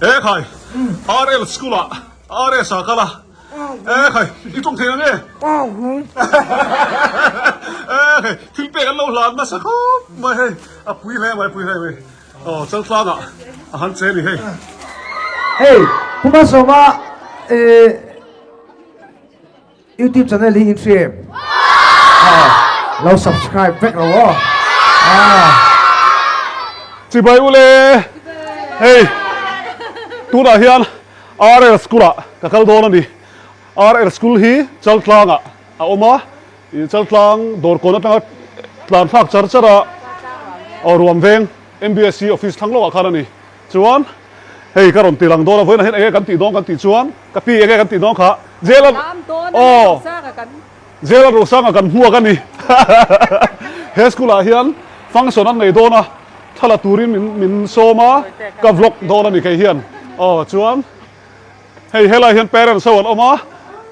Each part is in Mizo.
E khai RL school ah RS ah kal a e khai i tawng thei ang e e khai thil pek an lo hlan nasa khawp mai hei a pui hle mai pui hle mai aw chaltlang ah a han che ni hei. Hei Puma Sawma eh. Youtube channel hi in hria em? Lo subscribe vek lo aw. Chibai ule hei tunah hian RL school ah ka kal dawn a ni. RL school hi Chaltlang ah a awm a, Chaltlang dawrkawn atanga tlan thlak char char a aw ruam veng MBSC office thlang lawkah khan a ni. Chuan hei ka rawn ti lang dawn a, vawiinah hian enge kan tih dawn kan tih chuan ka pi enge kan tih dawn kha jail a aw jail a rosanga kan hmuak a ni he school ah hian function an nei dawn a thla la turin min min sawm a ka vlog dawn a ni kei hian aw chuan hei helai hian parents ho an awm a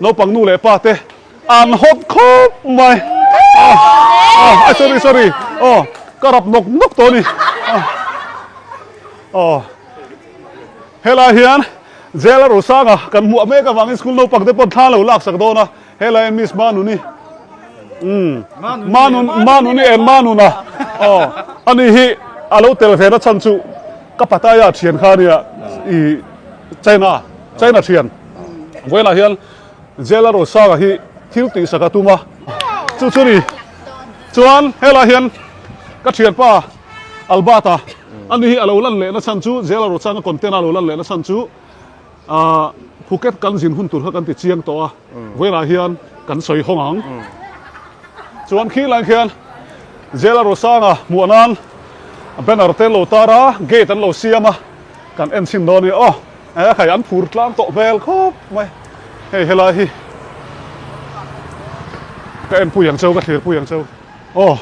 naupang nu leh pa te an hawt khawp mai a sorry sorry aw ka rap nawk nawk tawh a ni aw helai hian jail a rosanga kan hmuah mek avangin school naupang te pawh thla lo laksak dawn a helai hian miss manuni umm manun manuni en manuna aw ani hi a lo tel ve na chhan chu ka pataya thian kha ania i china china thian vawiinah hian Jail a Rosanga hi thil tihsak a tum a, chu chu ni. Chuan helai hian ka thianpa Albert-a ani hi a lo lan lehna chhan chu Jail a Rosanga content a lo lan lehna chhan chu ah Phuket kan zin hun tur kha kan ti chiang tawh a, vawiinah hian kan sawi hawng ang. Chuan khi lai khian Jail a Rosanga hmuah nan banner te an lo tar a, gate an lo siam a, kan en chhin dawn a ni aw. He khai an phur tlang tawh hmel khawp mai. Hei helai hi ka en pui ang cheu ka thlir pui ang cheu. Aw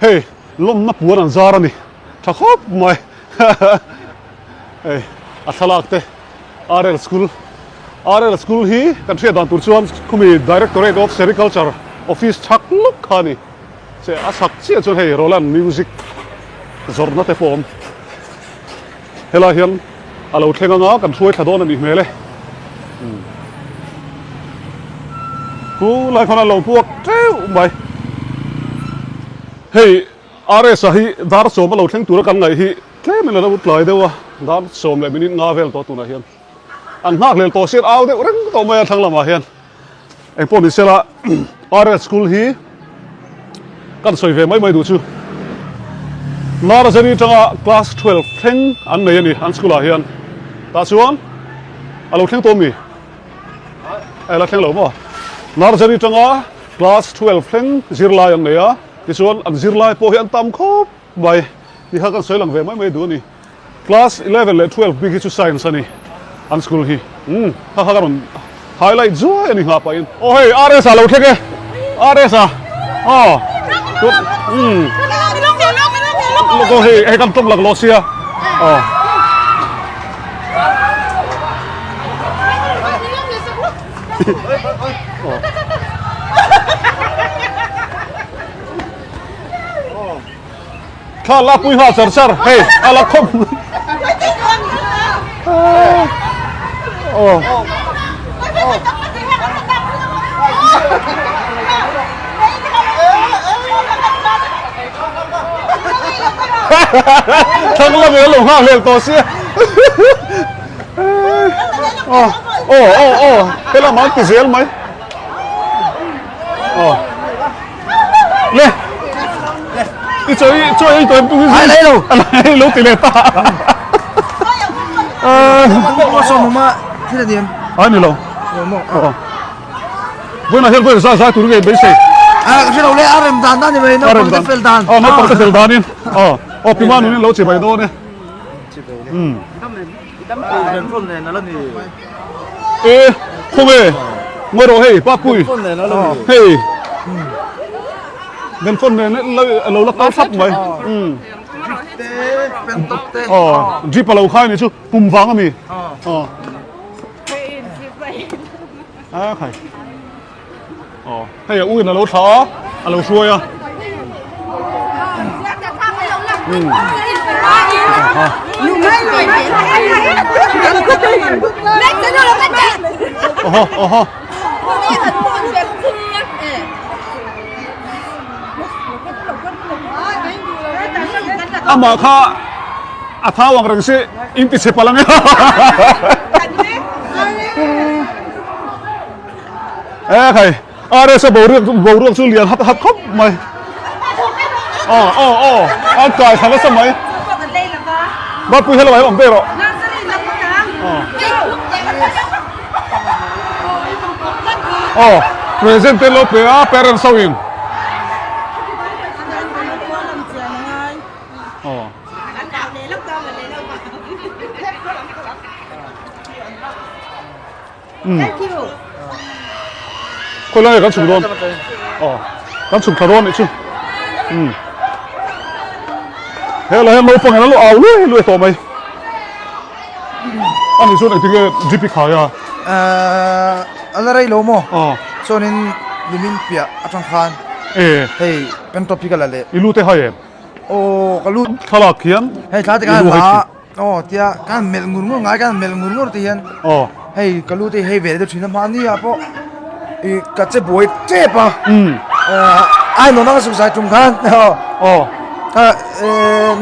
hei lawmna puan an zar a ni tha khawp mai. Hei a thlalak te RL school RL school hi kan hriat dan tur chuan khumi Directorate of Sericulture office chhak lawk kha a ni. Che a chhak chiah chuan hei Roland music zawrhna te pawh a awm. Helai hian a lo thleng anga kan hruai thla dawn a nih hmel e. Khu lai khawn a lo puak teuh mai. Hei RS-a hi dar sawm a lo thleng tura kan ngaih hi tlemin a lo tlai deuh a, dar sawm leh minute nga vel tawh tunah hian. An nghakhlel tawh sian au deuh reng tawh mai a thlang lamah hian. Eng pawh ni sela RS school hi kan sawi ve mai mai duh chu Nursery atanga class 12 thleng an nei a ni an school ah hian tah chuan a lo thleng tawh mi a la thleng lo maw Nursery atanga class 12 thleng zirlai an nei a tichuan an zirlai pawh hi an tam khawp mai tih kha kan sawi lang ve mai mai duh a ni. Class 11 leh 12 bik hi chu science a ni an school hi umm kha kha ka rawn highlight zuai a ni nghah pahin aw hei RS a lo thleng e RS a aw umm hei hei kan tawng laklawh sia aw. Thla la pui nghal char char hei a la khawp aw thlang lam in a lo nghak hlel tawh sia aw aw aw aw helam an ti zel mai aw Le. I chawi chawi ei tawh tum Ai lai lo. Ai lo ti le ta. Ko so mama thil ani em. Ai ni lo. Lo mo. Aw. Buena hian buena za za tur nge bei sei. A hre lo le a rem dan dan ni mai naupang te fel dan. Aw naupang te fel dan in. Aw aw pi manu in lo chi bai dawn e. Um. E khawnge ngawi rawh hei papui hei den phone nen lo la kal thlap mai um aw jeep a lo khai ni chu pum vang ami aw a khai aw hei a u in a lo thla a a lo hruai a um. Oho oho. Amah kha a thau ang reng si in ti chhe palh ang e. E khai RS a boruak boruak chu lian hat hat khawp mai. Aw aw aw an kai thla nasa mai. Bapui hello ai awm ve rawh. Aw present te lo pe a parents ho in. Aw. Khawi lai kan chhuk dawn aw kan chhuk thla dawn nih chu umm helai hian naupang hian an lo au luai luai tawh mai ani chuan engtin nge drip i khai a ahh a la rei lo maw aw chuanin nimin piah atang khan e hei pen top hi ka la leh i lu te hai em aw ka lu thlalak hian hei thla te khan a Aw tia ka han melh ngur ngur ngai ka han melh ngur ngur te hian hei ka lu te hi hei ve deuh thin a mahni ah pawh ih ka che buai tep a ai nawn a ka suk zai tum khan aw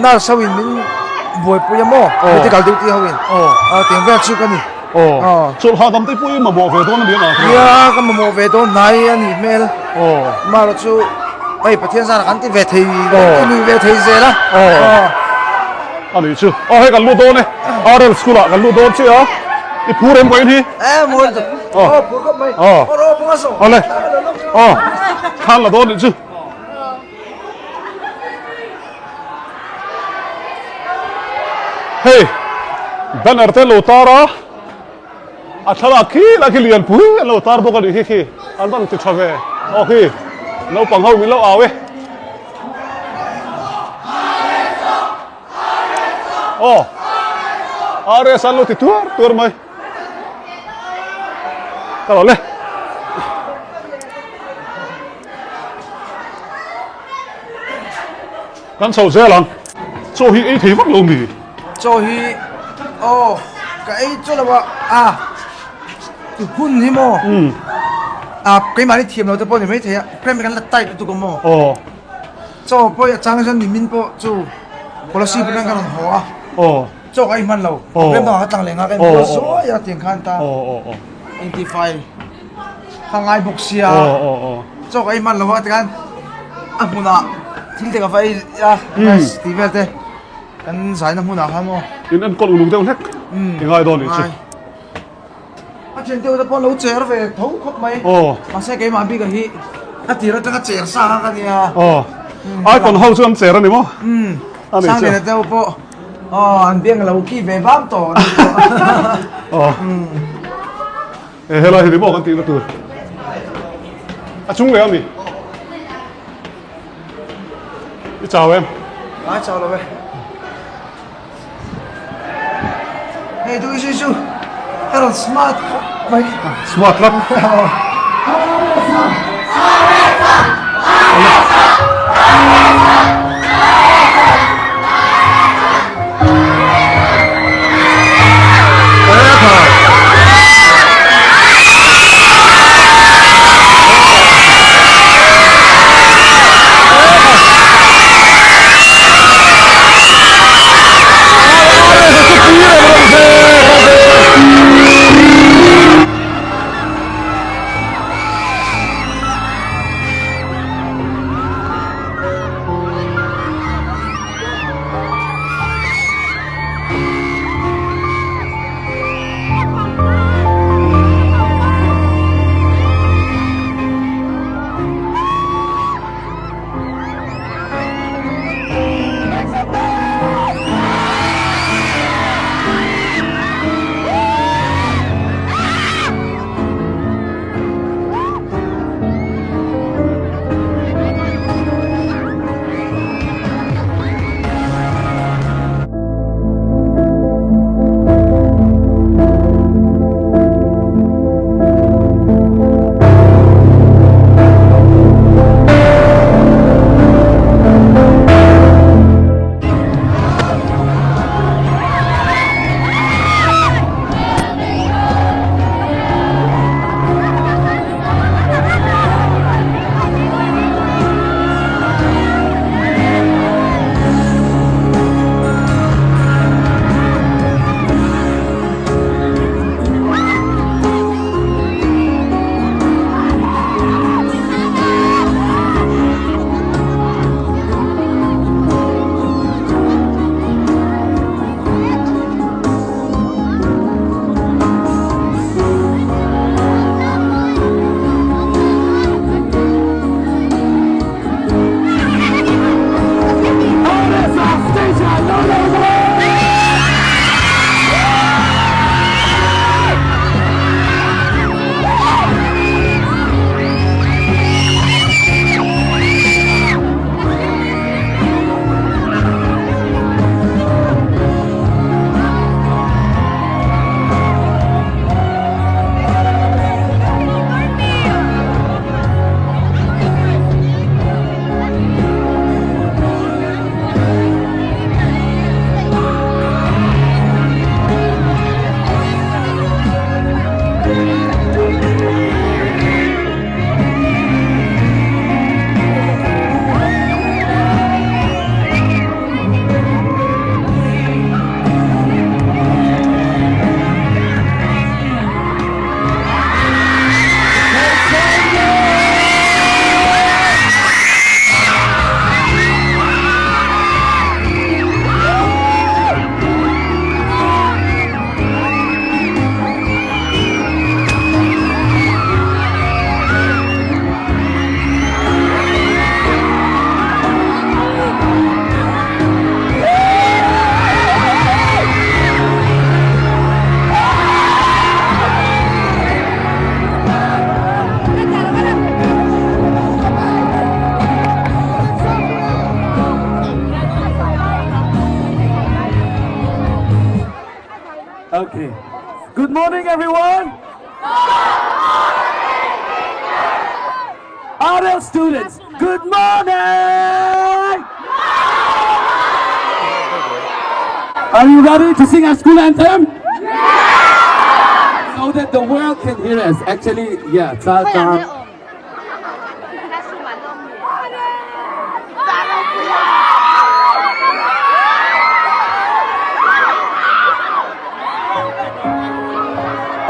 nurse ho in min buaipui a maw medical duty ho in aw tiang vel chu ka ni aw chawlh hahdam te pawh i mamawh ve dawn a ni ang nia ka mamawh ve dawn hnai a nih hmel amaherawh chu hei Pathian zan ah kan ti ve thei kan ti lui ve thei zel a aw. A nih chu. Aw hei kan lut dawn e. RL school ah kan lut dawn chiah a. I phur em vawiin hi? Eh mawi lutuk. Aw. Aw phur khawp mai. Aw. Aw rawh panga saw. Awle. Aw. Thlan la dawn nih chu. Hei banner te lo tar a. A thlalak khi lah khi lian pui an lo tar bawk a nih khi khi an rawn ti tha ve. Aw khi naupang ho min lo au e. Aw RS an lo ti tuar tuar mai. Ka lo le. Kan chho zel ang. Chaw hi ei thei vak lo mi? Chaw hi aw ka ei chaw lo a a hun hi maw a keimahni thiam lo te pawh ni maithei a prem hi kan la tight lutuk a maw aw chaw pawh a chang chuan nimin pawh chu kolasib atang ka rawn haw a aw chaw ka ei hman lo prem dangah ka tlang leh nghak a inbual zuai a tiang khan ta aw aw aw intifai Ka ngai bawk sia. Aw aw aw. Chaw ka ei hman lo a tikhan a hmunah thil te ka va ei a rice tih vel te kan zaina hmunah khan maw. In enkawl uluk deuh hlek i ngai dawn nih chu. A thian deuh te pawh lo cher ve tho khawp mai. Aw. Mahse keimah bik ah hi a tir atanga cher sa kha ka nia. Aw. Icon ho chu an cher a ni maw? Umm. Sangliana te ho pawh aw an biang lo ki ve bam tawh a ni pawh. Aw. E helai hi ni maw kan tihna tur a chung leh a ni. I chau em? Ai chau lo e. Hei tu i chu ka rawn smart khawp mai. Smart tlat. Okay. Good morning everyone. RL students, good morning! Are you ready to sing our school anthem? Yeah! So that the world can hear us. Actually, yeah, ta ta.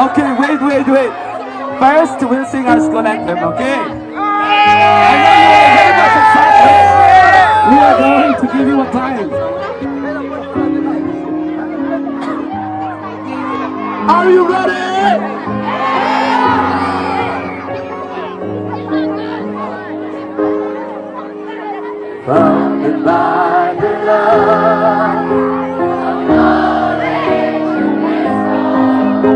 Okay, wait, wait, wait. First, we'll sing our school anthem, okay? I know you are very much excited. We are going to give you a time. Are you ready? Founded by the love of knowledge and wisdom,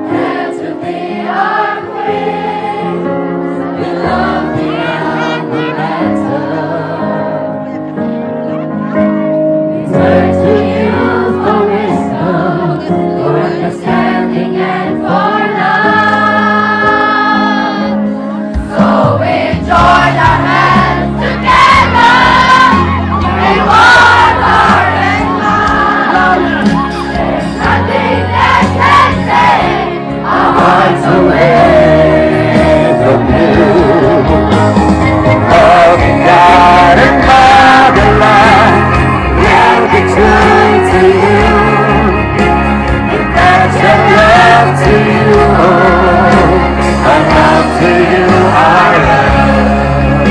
here to be our queen, we love the alma mater. We turn to you for wisdom, for understanding and for love. So we join our hands together in one heart and mind. There's nothing that can take our hearts away from you. Loving God and motherland will be true to you. That's our love to you, our love to you, our love.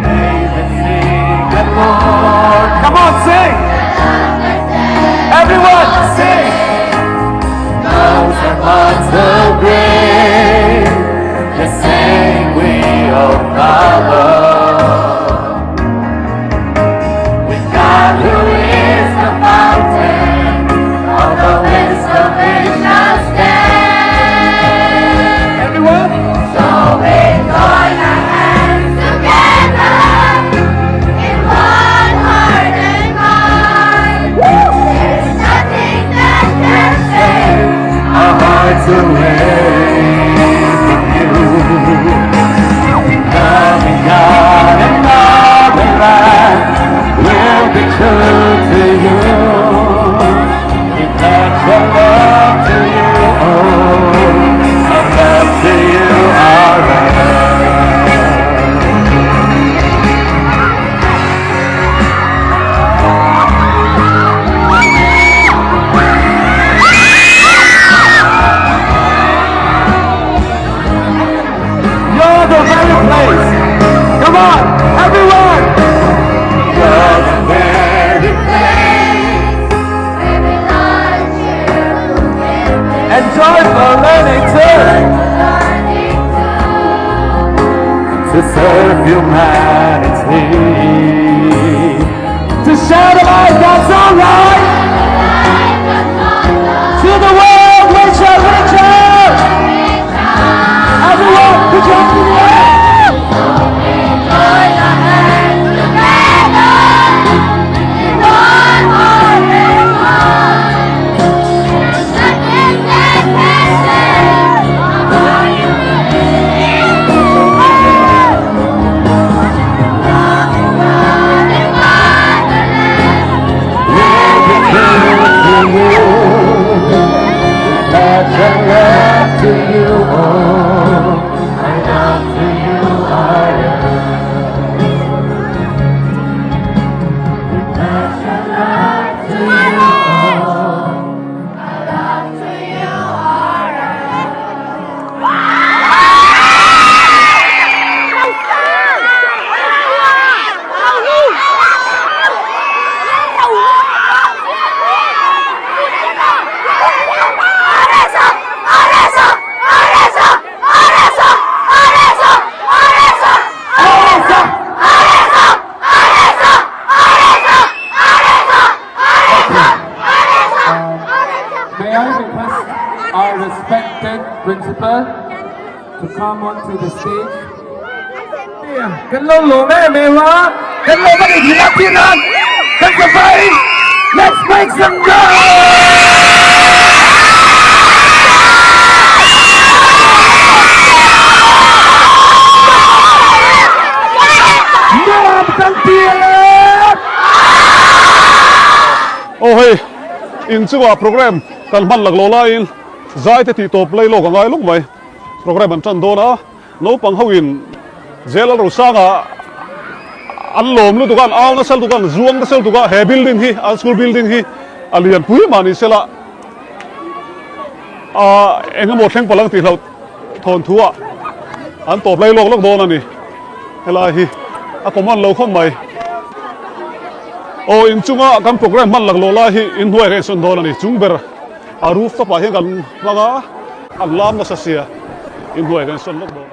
May the sing the Lord. Come on, sing! Everyone, sing! Knows our motto great, the same we all follow. With God who is the fountain of all wisdom we shall stand. Everyone! So we join our hands together in one heart and mind. There's nothing that can take our hearts away from you. Loving God and motherland will be true to you. We pledge our love to you, oh, our love to you, our love. You're the very place. Come on, everyone. You're the very place where we learn to give and joyful learning too. learning To serve humanity. To share the light that's alright. To the world we shall reach out. Everyone, put your hands in the air. Join our hands together in one heart and mind. There's nothing that can take our hearts away. Loving God and motherland. Will be true to you. Pledge our love to you, oh, our love to you, our love. We pledge our love to you, oh. Love to you, our May I request our respected principal to come onto the stage? Kan lo lawm em em a, kan lawm a ni thin a, thin a, kan safai! Let's make some noise! Nuam kan ti em? Aw hei, in chungah program kan hman lak lo laiin zai te tih tawp lai lawk a ngai lawk mai. Program an tan dawn a, naupang ho in Jail Rosanga an lawm lutuk a, an au nasa lutuk a, an zuang nasa lutuk a, he building hi, an school building hi a lian pui mah ni sela ah eng emaw thleng palh ang tih hlauh thawnthu ah an tawp lai lawk lawk dawn a ni. Helai hi a common lo khawp mai. Aw inchunga kan program hman laklawh lai hi inhnuai ka insawn dawn a ni. Chung ber a roof top ah hian kan hmang a. An lam nasa sia, inhnuai kan sawn lawk dawn a.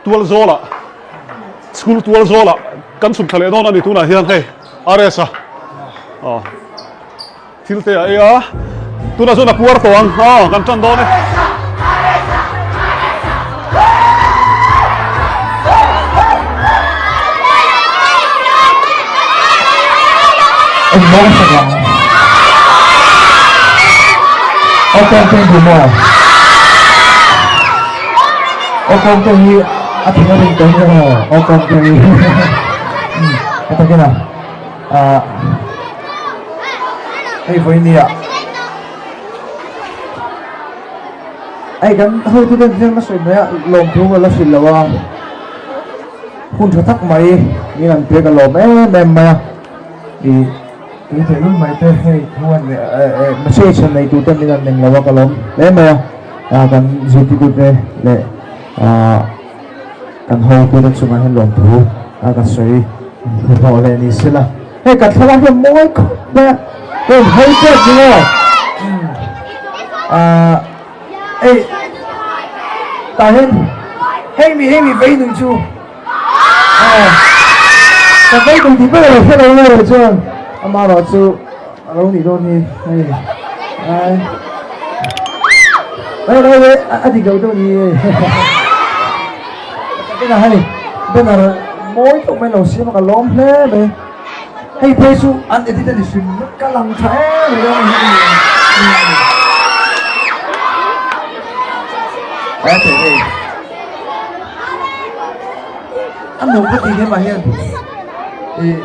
Tual zawlah school tual zawlah kan chhuk thla leh dawn a ni tunah hian hei RS a Thil te a ei a, tunah chuan a puar tawh ang, aw kan tan dawn e. Engmaw ka hre ang? Aw kawngte hi maw? Aw kawngte hi a thing a ring tawh nia maw? Aw kawngte hi. Ka takin a. Ah hei vawinia hei kan hotu ten thil na sawi mai a lawmthu ka la hrilh lo a hun tha tak mai min an pek a lawm em em mai a ih tui thei lul mai te hei thu an message an nei tur te min an neng lo a ka lawm hle mai a ah kan zirtirtu te leh ah Kan hotute chungah hian lawmthu a ka sawi hnuhnawh leh ni sela. Hei ka thlalak hian mawi khawp mai a, ka in hawi tep ni maw? Ahh hei tah hian hei mi hei mi vei nui chu aw ka vei nui tih ber a lo hre lo le chuan amaherawh chu a lo nih dawn hi hei ai. Hei hei hei a dik lo deuh ni hei. Banner hei banner mawi deuh mai lo siam a ka lawm hle mai. Hei phei chu an edit a ni hrim ka lang tha em mai dawn a ni. Hei hei a nuam ka ti hle mah hian ih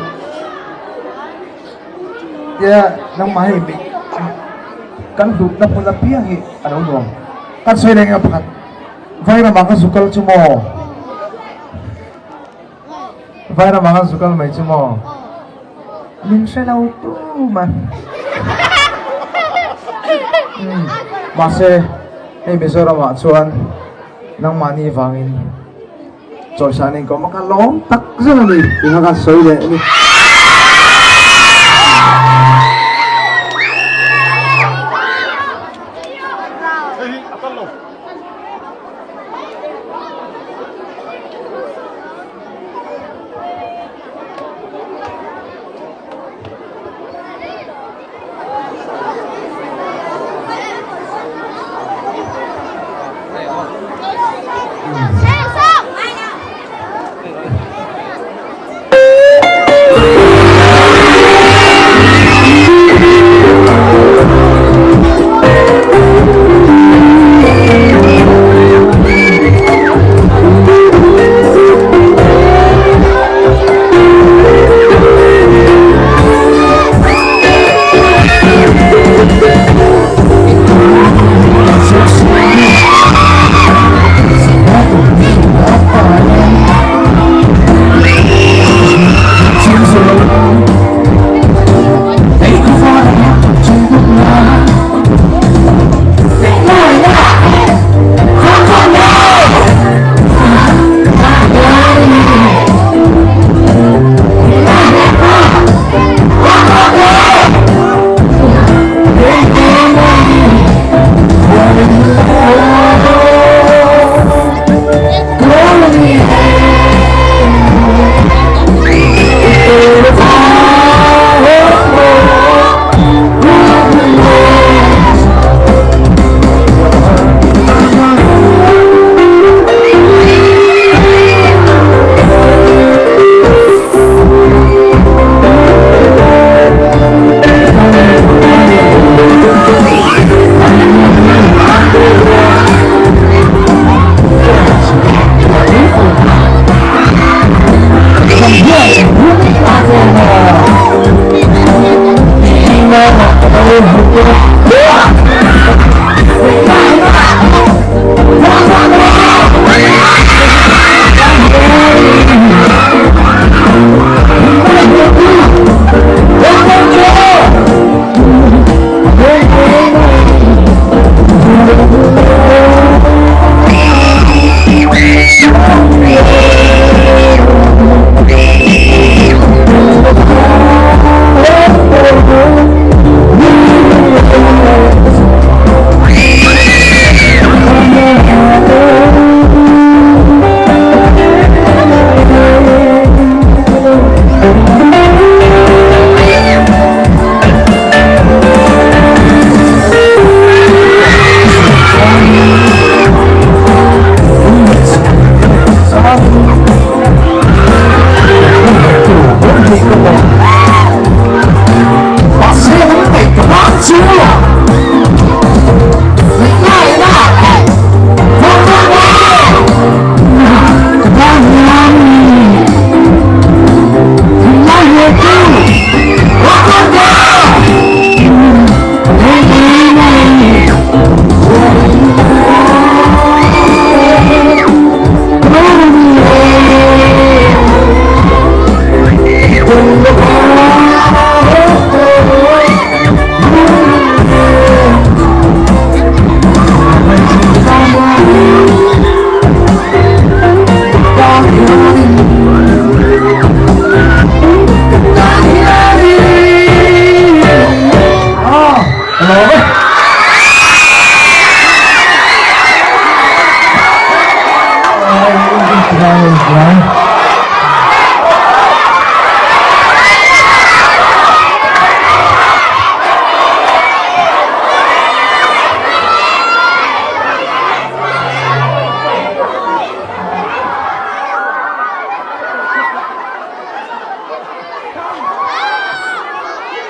Tia nangmah hei mi kan hlutna hmun apiang hi a lo nuam. Kan sawi leh nge pakhat Vairamah ka zu kal chu maw? Vairamah ka zu kal mai chu maw? Min hre lo tu man. Mahse hei Mizoramah chuan nangmahni vangin Chawisan inkawm a ka lawm tak zet a ni tih kha ka sawi leh a ni.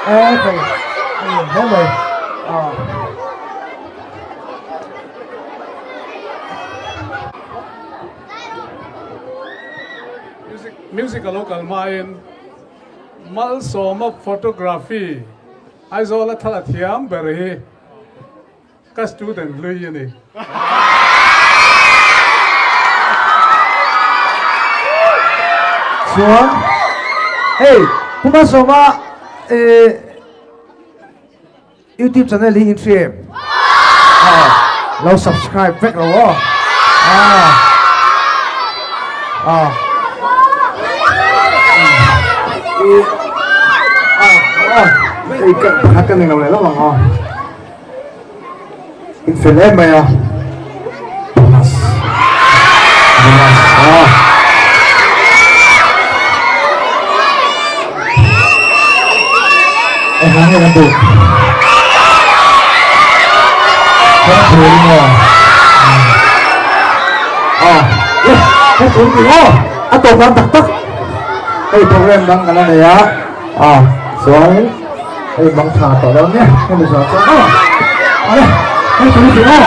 E khai a nuam hle mai a. Music music a lo kal hmain Malsawma photography Aizawl a thla thiam ber hi Ka student hlui a ni. Chuan hei Pu Malsawma eh YouTube channel hi in hria em? Aw lo subscribe vek lo aw. Ah. Ah. Ah. Ah. Ei ka pakhat ka nei lo leh lo ang aw. In fel em mai a. Bonus. Bonus. Ah. Eng ang nge kan duh? Kan thu ring aw. Ah. Eh, kan thu ring aw. A tawp nan tak tak. Hei program dang kan la nei a. Ah, chuan hei bang tha tawh lo nia hemi zawh chuan aw ale hei tui tih aw.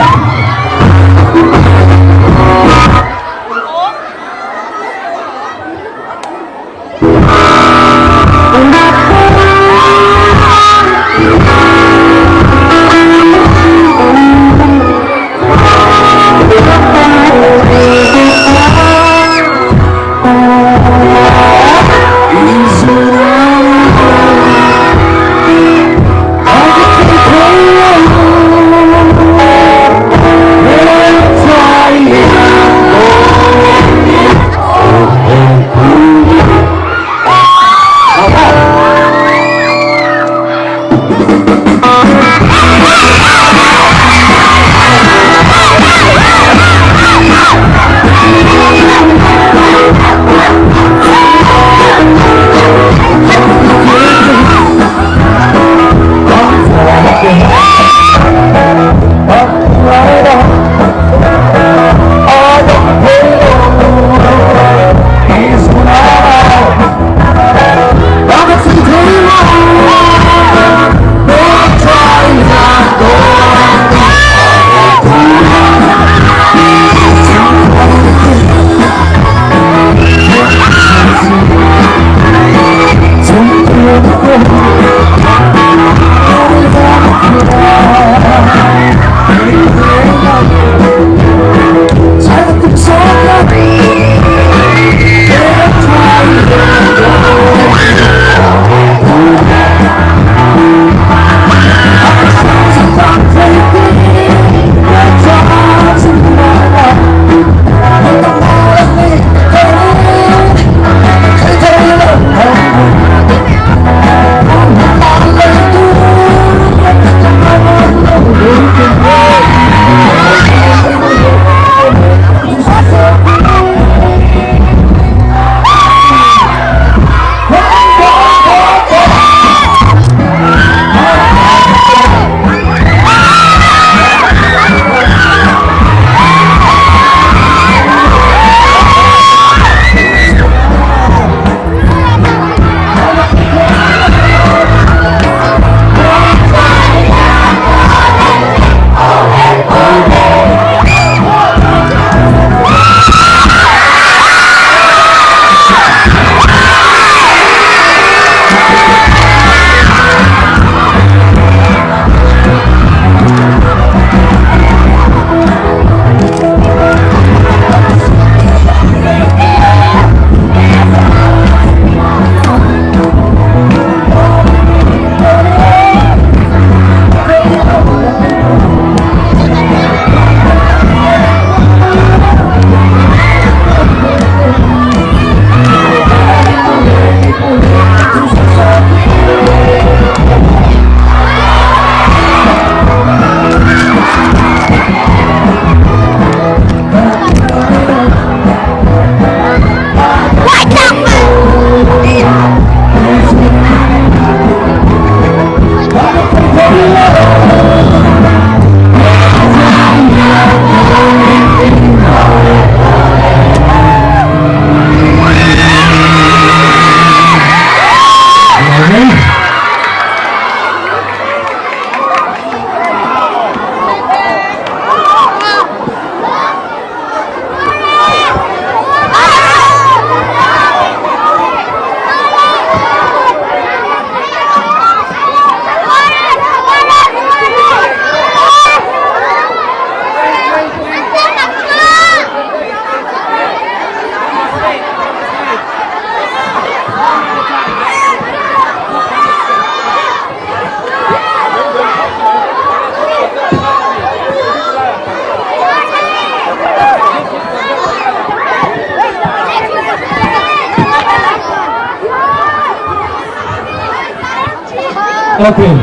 Okay,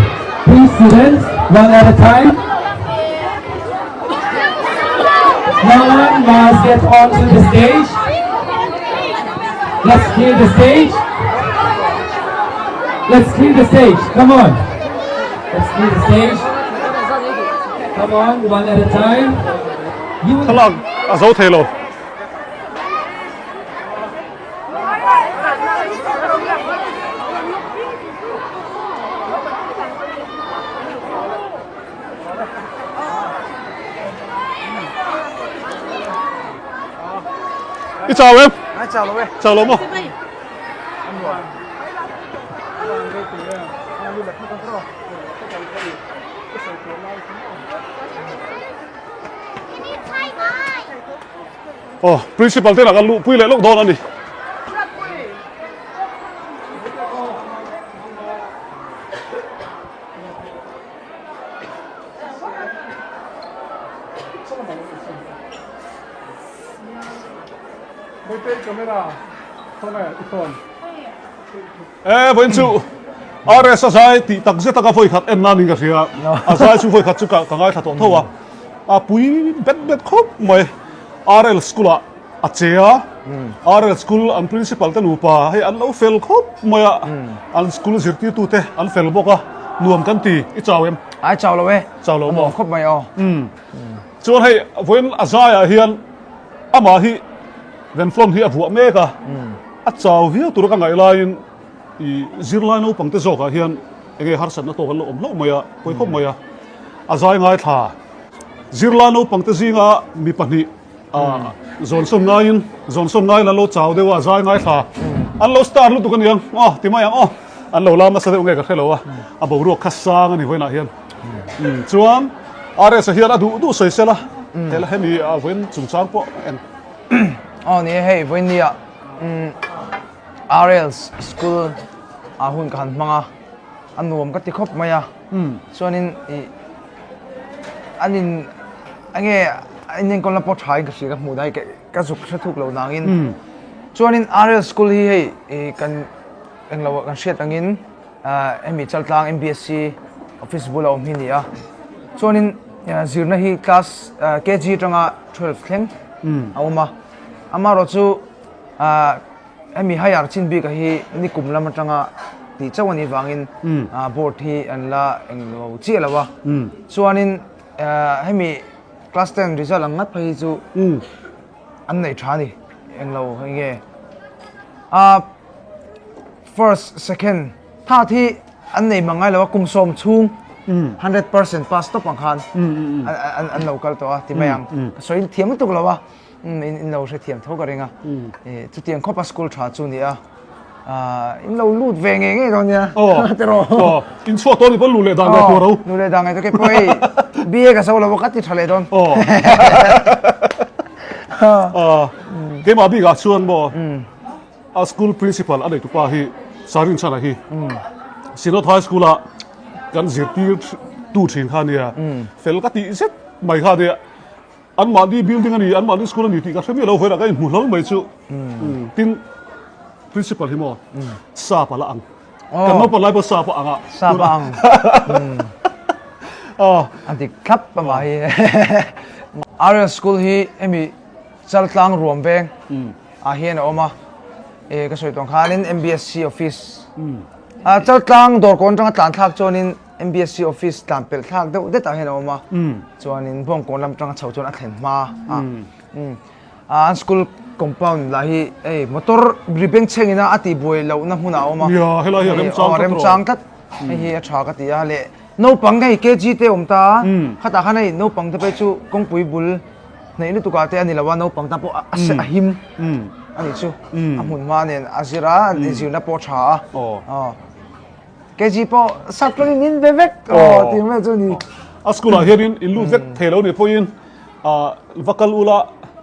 please students, one at a time. No one must get onto the stage. Let's clear the stage. Let's clear the stage. Come on. Let's clear the stage. Come on, one at a time. You Thlalak a zo thei lo. I chau em? Ai chau lo e. Chau lo maw? Aw, principal te lah kan luhpui leh lawk dawn a ni. E vawiin chu RS a zai tih tak zet a ka vawi khat en nan in ka hria a zai chu vawi khat chu ka ngaithla tawh tho a a pui bet bet khawp mai RL school ah a che a RL school an principal te nupa hei an lo fel khawp mai a an school zirtirtu te an fel bawk a nuam kan ti i chau em ai chau lo e chau lo maw khawp mai aw chuan hei vawiin a zaiah hian amah hi Venflon hi a vuah mek a a chau viau tura ka ngaih laiin i zirlai naupang te zawkah hian enge harsatna tawk an lo awm hlauh mai a pawi khawp mai a a zai ngaithla zirlai naupang te zinga mi pahnih Zawnsawn ngaiin zawnsawn ngaiin an lo chau deuh a zai ngaithla an lo star lutuk a niang aw ti mai ang aw an lo lam nasa deuh nge ka hre lo a a boruak kha sang a ni vawiinah hian chuan RS a hian a duh duh sawi sela hela hemi a vawiin chungchang pawh eng aw ni e hei vawiin nia RL school a hun ka han hmang a a nuam ka ti khawp mai a chuanin ih an in enge a inenkawl na pawh tha in ka hria ka hmuh dan hi ka zuk hre thuk lo nangin chuanin RL school hi hei ih kan englo kan hriat angin ah hemi Chaltlang M_B_S_C office bula awm hi a ni a chuanin zirna hi class K_G atanga twelve thleng a awm a amaherawh chu ah Hemi higher chin bik a hi nikum lam atanga tih chauh a nih vangin board hi an la englo chiah lo a. Chuanin hemi class ten result ang ngat phei hi chu an neih tha a ni englo hei nge. A first second third hi an nei mang ngai lo a kum sawm chhung 100% pass tawp ang khan an lo kal tawh a ti mai ang. Ka sawi thiam lutuk lo a. In in lo hrethiam tho ka ring a chutiang khawpa school tha chu ni a in lo lut ve ngei ngei dawn nia tiraw aw in chhuak tawh ni pawn lu leh dan ngai tur ro lu leh dan ngai tur ke pawh hei BA ka zo lo ka ti tha leh dawn aw keimah bikah chuan maw a school principal a nei tupa hi Sarin Chana hi Synod High School a kan zirtir tu thin kha nia fel ka tih zet mai kha nia Anmahni building a ni, anmahni school a ni tih ka hre miah lo vawilah ka inhmu hlauh mai chu. Tin, principal hi maw sap a la ang. Kan naupang lai pawh sap a ang a. Sap a ang. A dik thlap a mah hi. RL School hi hemi Chaltlang ruam veng ah hian a awm a. E ka sawi tawng khanin MBSC office. Chaltlang dawrkawn atanga tlan thlak chuanin MBSC office tlan pelh thlak deuh det ah hian a awm a chuanin Bawngkawn lam atanga chho chuan a thlen hma a an school compound lah hi hei motor ri beng chheng ina a tih buai lohna hmunah a awm a Nia helai hi a remchang tlat remchang tlat hei hi a tha ka ti a leh naupang hei KG te awm ta khatah khan hei naupang te phei chu kawngpui bul hnaih lutuk ah te a ni lo a naupang tan pawh a him a nih chu a hmun hma nen a zir a zirna pawh a tha a. KG pawh sap tawngin in be vek aw tih mai chu ni. A school ah hianin in lut vek thei lo nih pawhin va kal ula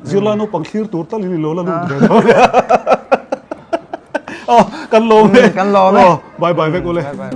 zirlai naupang thlir tur talin in lo la lut ve dawn. Aw kan lawm e. Kan lawm e. Bye bye vek ule. Bye bye.